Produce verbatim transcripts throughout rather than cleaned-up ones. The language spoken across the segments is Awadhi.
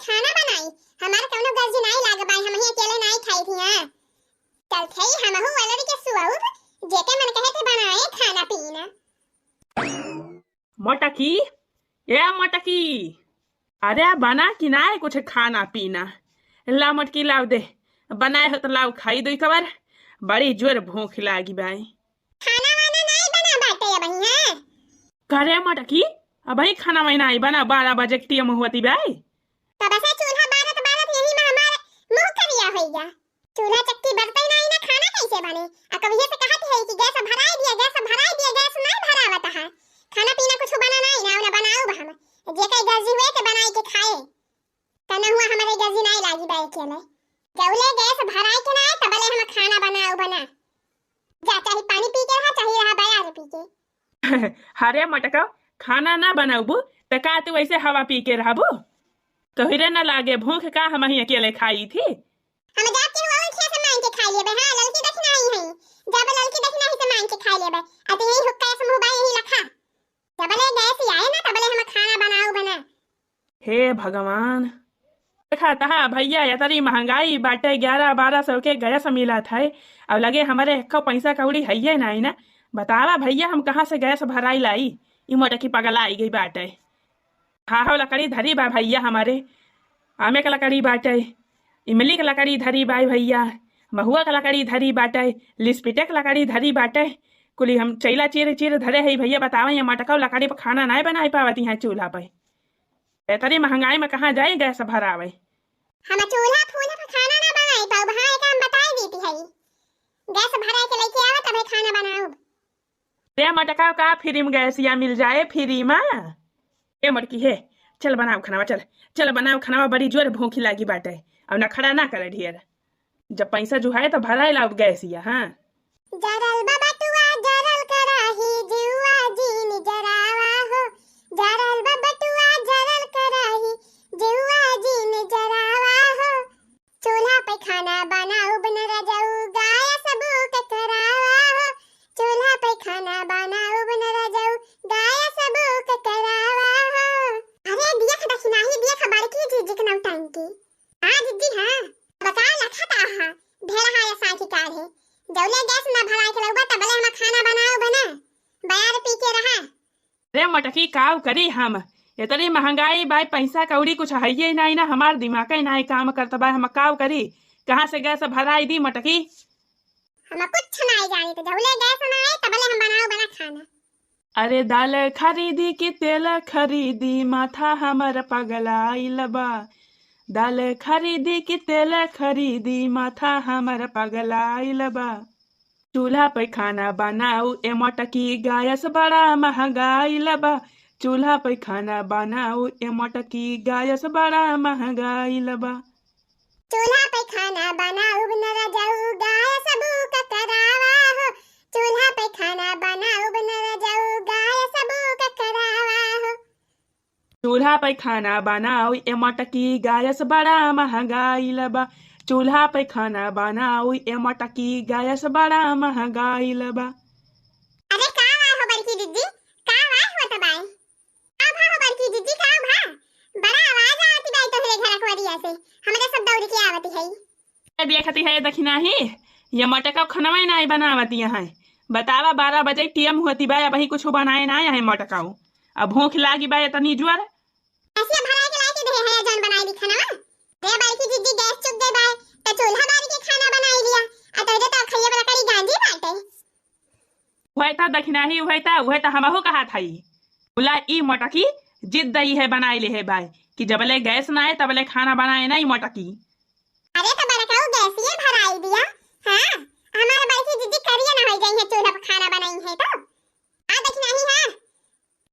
खाना बनाई? हमार कौनो गर्जी नाई लाग बाय, हमही अकेले नाई खाई थी, हाँ। चल थे हमहू अलरी के सुअब, जेके मन कहे थे बनाए खाना पीना। मोटकी, ए मोटकी, अरे बना कि नाय कुछ खाना पीना? ला मोटकी लाव दे, बनाए हो तो लाव खाई दुई कवर, बड़ी जोर भूख लागी बाय। खाना वाना नाय बना बाटे अबही, हाँ? करे मोटकी, अबही खाना वाना नाय बना, बारह बजे के टीम होती बाय। तब से चूल्हा बारत बारत यही में हमार मुँह करिया होइगा। चूल्हा चक्की बरतै नाई ना, खाना कैसे बने? आ कब ये से कहत है कि गैस भराई दिया, गैस भराई दिया, गैस नाय भरावत है। खाना पीना कुछ बना नाई ना, ना बनाउब हम। जे कई गर्जी हुए के बनाई के खाए। त न हुआ हमरे गर्जी नाई लागी बाय अकेले। जौले गैस भराई के नाई, तबले हम खाना बनाउब ना। जा, चाहे पानी पी के रहा, चाहे रहा बयार पी के। अरे मोटका, खाना ना बनाउबू, त का तू ऐसे हवा पी के रहबू? तोहरे न लागे भूख का, हमही अकेले खाई थी। हम जाके हुआ उनके से मांग के खा लेबे, हाँ, ललकी दखिनाही है। जब ललकी दखिनाही से मांग के खा लेबे, आ तो यही हुक्का से मुँह बा, यही लखा। जबले गैस आए ना, तबले हम खाना बनाउब ना। हे भगवान, देखा तहा भैया, एतरी महंगाई बाटे, ग्यारह बारह सौ के गैस मिलत है, अब लगे हमरे एक्को पैसा कौड़ी हइये नाई ना। बतावा भैया, हम कहाँ से गैस भराई लाई? ई मोटकी पगला आई गई बाटे। हाहो लकड़ी धरी बा भैया हमरे, आमे के लकड़ी बाटे, इमली के लकड़ी धरी बा भैया, महुआ के लकड़ी धरी बाटे, लिस्पिटे के लकड़ी धरी बाटे, कुली हम चैला चीर चीर धरे है भैया। बतावा, ये मोटका लकड़ी पर खाना नाय बनाई पावत यहाँ चूल्हा पे। एतरी महंगाई में कहाँ जाई गैस भरावे? हम चूल्हा फूल्हा पर खाना ना बनाई पाउब, हाँ, एक हम बताई देती है। गैस भराई के लेके आवा, तबे खाना बनाउब। रे मोटका, का फ्री में गैसिया मिल जाए, फ्री में? ए मोटकी हे, चल बनाव खानावा, चल, चल बनाव खानावा, बड़ी जोर भूखी लागी बाटे। अब नखड़ा ना करे ढेर, जब पैसा जुहाए तो भराए लाउब गैसिया, हाँ। जरल बा बटुआ, जरल कराही, जुआ जीन जरावा हो। जरल बा बटुआ, जरल कराही, जुआ जीन जरावा हो। चूल्हा पे खाना बनाउब न रजऊ, गैस बुक करावा हो। चूल्हा पे खाना बनाउब न रजऊ, गैस बुक करावा हो। अरे देख दखिनाही, देख बड़की जीजी के नौटंकी। हाँ जीजी, हाँ। बका लखत आहा, भेड़ हाय सांखी काढ़े। जौले गैस ना भराए के लउबा, तबले हम खाना बनाउब ना। बयार पी के रहा। रे मोटकी, काव करी हम? एतरी महंगाई बाय, पैसा कौड़ी कुछ हइये नाई ना, हमार दिमागे नाई काम करत बाय, हम काव करी? कहाँ से गैस भराई दी मोटकी? हम कुछ नाई जानी, तो जौले गैस ना आए, तबले हम बनाउब ना खाना। अरे दाल खरीदी कि तेल खरीदी, माथा हमर पगलाइल बा। दाल खरीदी कि तेल खरीदी, माथा हमर पगलाइल बा। चूल्हा पे खाना बनाऊ ए मोटकी, गैस बड़ा महंगाइल बा। चूल्हा पे खाना बनाऊ ए मोटकी, गैस बड़ा महंगाइल बा। चूल्हा पे खाना बनाऊ न रजऊ, गैस बुक करावा हो। चूल्हा पे खाना बनाऊ न रजऊ, गैस बुक करावा हो। चूल्हा पे खाना बनाऊ ए मोटकी, गैस बड़ा महंगाइल बा। चूल्हा पे खाना बनाऊ ए मोटकी, गैस बड़ा महंगाइल बा। अरे का हुआ हो बड़की दीदी, का हुआ हो तबाई? का भा हो बड़की दीदी, का भा? बड़ा आवाज आवती बाई तोहरे घर अकवरिया से, हमरे सब दौड़ के आवती है। ए, देखती है दखिनाही, ये मोटका खनवा ही नाई बनावत यहाँ। बतावा, बारह बजे टीएम होती बा, अबही कुछ बनाए ना है मोटकाऊ। अब भूख लागी बा इतनी जोर। ऐसे भराए के लाए के दे है, जौन बनाई दी खनवा। रे बड़की दीदी, गैस चुक गई बा, त चूल्हा बारी के खाना बनाई लिया। आ तो जो तो खइए वाला कड़ी गांजी बाटे। उहे त दखिनाही, उहे त, उहे त हमहू कहत हई। बोला ई मोटकी जिद दई है बनाए ले है बाय, कि जबले गैस ना आए तबले खाना बनाए ना ई मोटकी। अरे तो बड़काऊ गैसिए भराई दिया। हाँ, हमारे बड़की दीदी करिए ना हो गई है, चूल्हा पर खाना बनाई है तो। आ दखिनाही, हाँ।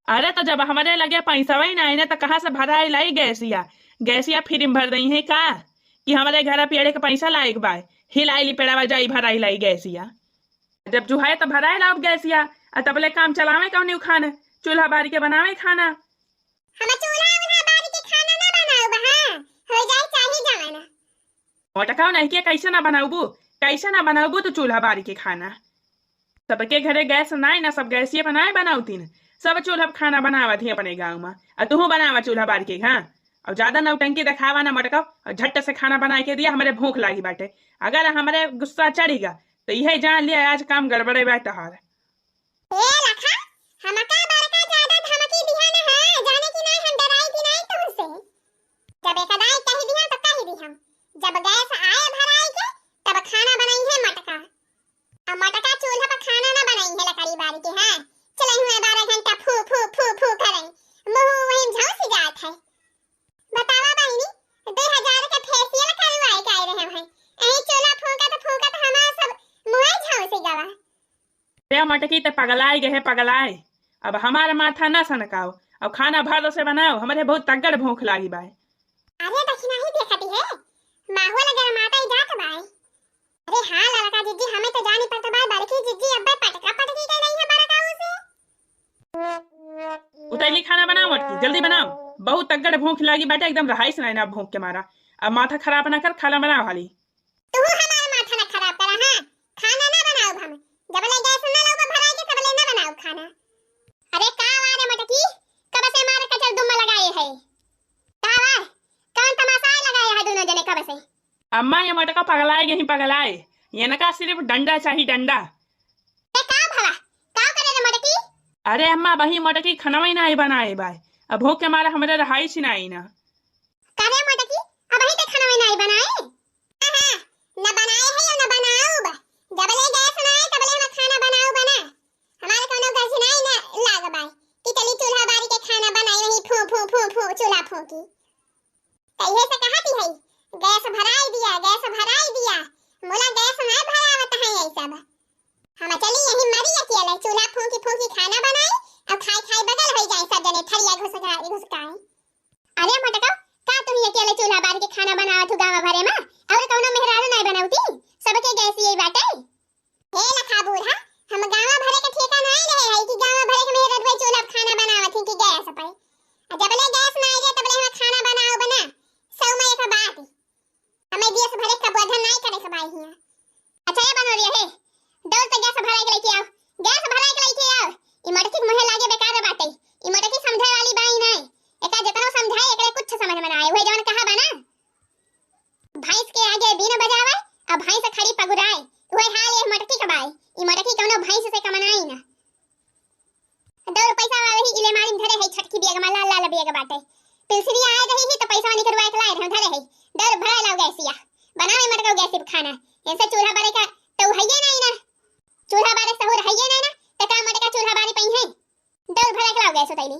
अरे तो जब हमरे लगे पैसवा ही ना आए ना तो कहाँ से भराई लाई गैसिया? गैसिया फ्री में भर दई है का? कि हमरे घर पेड़े के पैसा लाए के बा, हिलाई ली पेड़वा जाई भराई लाई गैसिया। जब जुहाए त भराए लाउब गैसिया, आ तबले काम चलावे कौनी उखान, चूल्हा बारी के बनावे खाना। हम चूल्हा उल्हा बारी के खाना ना बनाउब, हाँ, हो जाए चाहे जवाना। मोटकाऊ नहीं के कैसे ना बनाउबू, कैसे ना बनाउबू तू चूल्हा बारी के खाना? सबके घरे गैस नाई ना, सब गैसिए पर नाई बनाउतीन, सब चूल्हा पर खाना बनावत ही अपने गाँव में। आ तुहू बनावा चूल्हा बारी के, हाँ, अब ज्यादा नौटंकी देखावा ना मोटका, और झट से खाना बनाए के दिया, हमरे भूख लागी बाटे। अगर हमरे गुस्सा चढ़ी गा, तो इहे जान लिया आज काम गड़बड़े बा तोहार। ए लखा, हमका बड़का ज्यादा धमकी दिहा ना है, जाने कि नाहीं हम डराई कि नाहीं तुमसे। जब एक दाई कही दिहा तो कही दिहा, जब गैस आए भराई के, तब खाना बनाई है मोटका। अब मोटका चूल्हा पर खाना ना बनाई है लकड़ी बारी के, हाँ। चले हुए बारह घंटा फू, फू, फू, फू करें, मुँह वहीं झौंस जात है। बतावा बहिनी, दो हजार के फेशियल करवाए के आए रहे हैं, यही चूल्हा फूंकत फूंकत हमार सब मुँह झौंस गवा। ए मोटकी, ते पगलाए गए है, पगलाए। अब हमार माथा ना सनकाओ, अब खाना भर से बनाओ, हमरे बहुत तगड़ भूख लागी बाय। अरे दखिनाही देखती है, माहौल गरमाता ही जात बाय। अरे हाँ ललका जिज्जी, हमें तो जानी पड़त बाय, बड़की जिज्जी अब्बे पटका पटकी के रही है बड़काऊ से। उतैली खाना बनाओ मोटकी, जल्दी बनाओ, बहुत तगड़ भूख लागी बाटे, एकदम रहाइस ना भूख के मारा। अब माथा खराब ना कर, खाना बनाओ हाली। तू हमार माथा ना खराब करा, हाँ? खाना ना बनाउब हम। जबले गैस ना लाउब भराई के, तबले ना बनाउब खाना। अरे का वा रे मोटकी, कब से मारे कचर दुम्मा लगाए है? का वा? कौन तमाशा लगाए है दोनों जने कब से? अम्मा, ये मोटका पगलाए गई, पगलाए। इनका सिर्फ डंडा चाही, डंडा। ए, का भवा? का करे रे मोटकी? अरे अम्मा, वही मोटकी खनवा ही नाहीं बनाए बाय। अब भूख के मारे हमरे रहाई छिनाई ना। का रे मोटकी, अबहीं ते खाना में नाहीं बनाए? हाँ, हाँ, न बनाए है और न बनाउब। जबले गैस ना आए, तबले हम खाना बनाउब ना। हमारे कौनो गझ नाहीं ना लाग बाय कि चली चूल्हा बारी के खाना बनाई, वही फू, फू, फू, फू, चूल्हा फूंकी। कहिए से कहती है, गैस भराई दिया, गैस भराई दिया। मोला गैस ना भरावत है ये सब। हम चली यही मरी अकेले, चूल्हा फूंकी फूंकी खाना बनाई और खाई खाई बगल हो जाए सब जने, थरिया घुसका-, घुसकाए। अरे मोटका, का तुही अकेले चूल्हा बार के खाना बनावत हो गाँव भरे में? और कौनो मेहरारू नाहीं बनावती? सबके गैस यही बाटे। हे लखा बूढ़ा, हम गाँव भरे के ठेका नाहीं रहे है कि गाँव भरे के मेहरारू चूल्हा पे खाना बनावत ही कि गैस पे। आ जबले गैस ना आए, तबले हम खाना बनाउब ना। सौ में एक बात। हमें गैस भरे का बोझा नाहीं करे के बाई हियाँ। अच्छा, ए बनोरिया, हे, दौड़ के गैस भराए के लेके आओ, गैस भराए के लेके आओ। ई मोटकी के मुँहे लागे बेकार बाटे, ई मोटकी समझे वाली बाई नाहीं। एका जेतनो समझाए, एकरे कुछ समझ में ना आए। उहे जौन कहा बा ना, भैंस के आगे बीन बजावे, अब भैंस खड़ी पगुराए, उहे हाल ये मोटकी के बाई। ई मोटकी कौनो भैंस से कम नाहीं ना। दौड़ पैसा वाले ही इलेमारी में धरे है, छटकी बैग में लाल लाल बैग बाटे। पिलसरी आए रही ही तो पैसा निकलवा के लाए रहे, धरे है। दौड़ भरा लाओ गैसिया, बनावे मटकाओ गैसी पे खाना। इनसे चूल्हा बारे का तो हइये नाहीं ना, चूल्हा बारे सहूर हइये नाहीं ना, तो का मटका चूल्हा बारे पई है? दौड़ भरा के लाओ गैस उतैली।